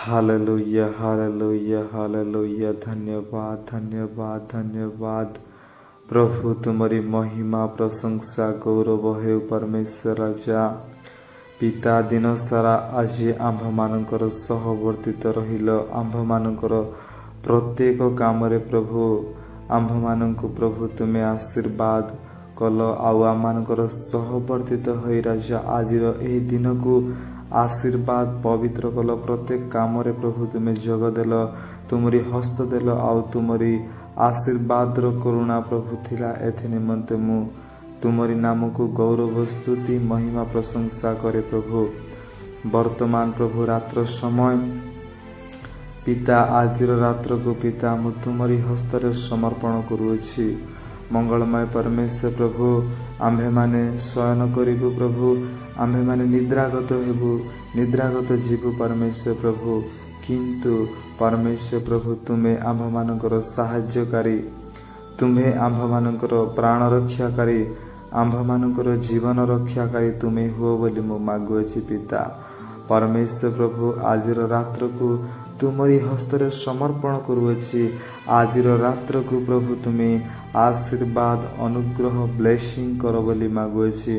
Hallelujah, hallelujah, hallelujah. ଧନ୍ୟବାଦ, ଧନ୍ୟବାଦ, ଧନ୍ୟବାଦ ପ୍ରଭୁ। ତୁମରି ମହିମା, ପ୍ରଶଂସା, ଗୌରବ ହେଉ ପରମେଶ୍ୱର ରାଜା। ପିତା, ଦିନ ସାରା ଆଜି ଆମ୍ଭମାନଙ୍କର ସହବର୍ତ୍ତିତ ରହିଲ। ଆମ୍ଭମାନଙ୍କର ପ୍ରତ୍ୟେକ କାମରେ ପ୍ରଭୁ, ଆମ୍ଭମାନଙ୍କୁ ପ୍ରଭୁ ତୁମେ ଆଶୀର୍ବାଦ କଲ ଆଉ ଆମମାନଙ୍କର ସହବର୍ତ୍ତିତ ହୋଇ ରାଜା ଆଜିର ଏହି ଦିନକୁ ଆଶୀର୍ବାଦ ପବିତ୍ର କଲ। ପ୍ରତ୍ୟେକ କାମରେ ପ୍ରଭୁ ତୁମେ ଯୋଗ ଦେଲ, ତୁମରି ହସ୍ତ ଦେଲ ଆଉ ତୁମରି ଆଶୀର୍ବାଦର କରୁଣା ପ୍ରଭୁ ଥିଲା। ଏଥି ନିମନ୍ତେ ମୁଁ ତୁମରି ନାମକୁ ଗୌରବ, ସ୍ତୁତି, ମହିମା, ପ୍ରଶଂସା କରେ ପ୍ରଭୁ। ବର୍ତ୍ତମାନ ପ୍ରଭୁ ରାତ୍ର ସମୟ ପିତା, ଆଜିର ରାତ୍ରକୁ ପିତା ମୁଁ ତୁମରି ହସ୍ତରେ ସମର୍ପଣ କରୁଅଛି। ମଙ୍ଗଳମୟ ପରମେଶ୍ୱର ପ୍ରଭୁ, ଆମ୍ଭେମାନେ ଶୟନ କରିବୁ ପ୍ରଭୁ, ଆମ୍ଭେମାନେ ନିଦ୍ରାଗତ ହେବୁ, ନିଦ୍ରାଗତ ଯିବୁ ପରମେଶ୍ୱର ପ୍ରଭୁ। କିନ୍ତୁ ପରମେଶ୍ୱର ପ୍ରଭୁ, ତୁମେ ଆମ୍ଭମାନଙ୍କର ସାହାଯ୍ୟକାରୀ, ତୁମ୍ଭେ ଆମ୍ଭମାନଙ୍କର ପ୍ରାଣ ରକ୍ଷାକାରୀ, ଆମ୍ଭମାନଙ୍କର ଜୀବନ ରକ୍ଷାକାରୀ ତୁମେ ହୁଅ ବୋଲି ମୁଁ ମାଗୁଅଛି ପିତା। ପରମେଶ୍ୱର ପ୍ରଭୁ, ଆଜିର ରାତ୍ରକୁ ତୁମରି ହସ୍ତରେ ସମର୍ପଣ କରୁଅଛି। ଆଜିର ରାତ୍ରକୁ ପ୍ରଭୁ ତୁମେ ଆଶୀର୍ବାଦ, ଅନୁଗ୍ରହ, ବ୍ଲେସିଂ କର ବୋଲି ମାଗୁଅଛି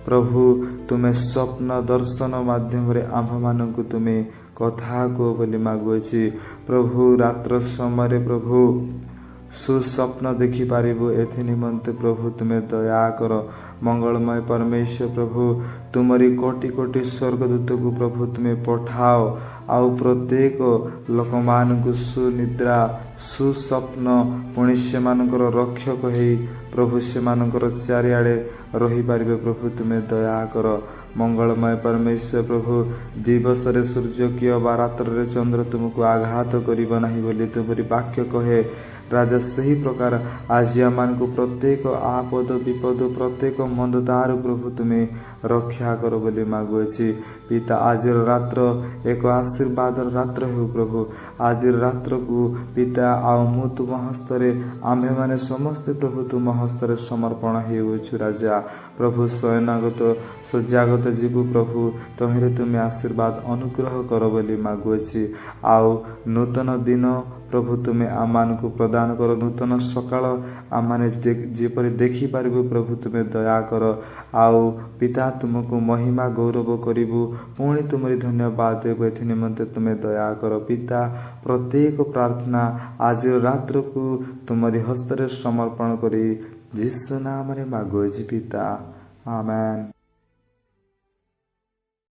ପ୍ରଭୁ। ତୁମେ ସ୍ୱପ୍ନ ଦର୍ଶନ ମାଧ୍ୟମରେ ଆମ୍ଭମାନଙ୍କୁ ତୁମେ କଥା କୁହ ବୋଲି ମାଗୁଅଛି ପ୍ରଭୁ। ରାତ୍ର ସମୟରେ ପ୍ରଭୁ ସୁସ୍ୱପ୍ନ ଦେଖିପାରିବୁ, ଏଥି ନିମନ୍ତେ ପ୍ରଭୁ ତୁମେ ଦୟା କର। ମଙ୍ଗଳମୟ ପରମେଶ୍ୱର ପ୍ରଭୁ, ତୁମରି କୋଟି କୋଟି ସ୍ୱର୍ଗଦୂତକୁ ପ୍ରଭୁ ତୁମେ ପଠାଅ ଆଉ ପ୍ରତ୍ୟେକ ଲୋକମାନଙ୍କୁ ସୁନିଦ୍ରା, ସୁସ୍ୱପ୍ନ, ପୁଣି ସେମାନଙ୍କର ରକ୍ଷକ ହେଇ ପ୍ରଭୁ ସେମାନଙ୍କର ଚାରିଆଡ଼େ ରହିପାରିବେ, ପ୍ରଭୁ ତୁମେ ଦୟା କର। ମଙ୍ଗଳମୟ ପରମେଶ୍ୱର ପ୍ରଭୁ, ଦିବସରେ ସୂର୍ଯ୍ୟ କିଏ ବା ରାତ୍ରରେ ଚନ୍ଦ୍ର ତୁମକୁ ଆଘାତ କରିବ ନାହିଁ ବୋଲି ତୁମରି ବାକ୍ୟ କହେ ରାଜା, ସେହି ପ୍ରକାର ଆଜି ଆମମାନଙ୍କୁ ପ୍ରତ୍ୟେକ ଆପଦ ବିପଦ, ପ୍ରତ୍ୟେକ ମନ୍ଦତାରୁ ପ୍ରଭୁ ତୁମେ ରକ୍ଷା କର ବୋଲି ମାଗୁଅଛି ପିତା। ଆଜିର ରାତ୍ର ଏକ ଆଶୀର୍ବାଦର ରାତ୍ର ହେଉ ପ୍ରଭୁ। ଆଜିର ରାତ୍ରକୁ ପିତା ଆଉ ମୁଁ ତୁମ ହସ୍ତରେ, ଆମ୍ଭେମାନେ ସମସ୍ତେ ପ୍ରଭୁ ତୁମ ହସ୍ତରେ ସମର୍ପଣ ହେଉଅଛୁ ରାଜା। ପ୍ରଭୁ, ଶୟନାଗତ ଶଯ୍ୟାଗତ ଯିବୁ ପ୍ରଭୁ, ତହିଁରେ ତୁମେ ଆଶୀର୍ବାଦ ଅନୁଗ୍ରହ କର ବୋଲି ମାଗୁଅଛି। ଆଉ ନୂତନ ଦିନ ପ୍ରଭୁ ତୁମେ ଆମମାନଙ୍କୁ ପ୍ରଦାନ କର। ନୂତନ ସକାଳ ଆମମାନେ ଯେପରି ଦେଖିପାରିବୁ ପ୍ରଭୁ ତୁମେ ଦୟା କର। ଆଉ ପିତା, ତୁମକୁ ମହିମା ଗୌରବ କରିବୁ, ପୁଣି ତୁମରି ଧନ୍ୟବାଦ ଦେବୁ, ଏଥି ନିମନ୍ତେ ତୁମେ ଦୟା କର ପିତା। ପ୍ରତ୍ୟେକ ପ୍ରାର୍ଥନା ଆଜିର ରାତ୍ରକୁ ତୁମରି ହସ୍ତରେ ସମର୍ପଣ କରି ଯୀଶୁ ନାମରେ ମାଗୁଅଛି ପିତା, ଆମେନ୍।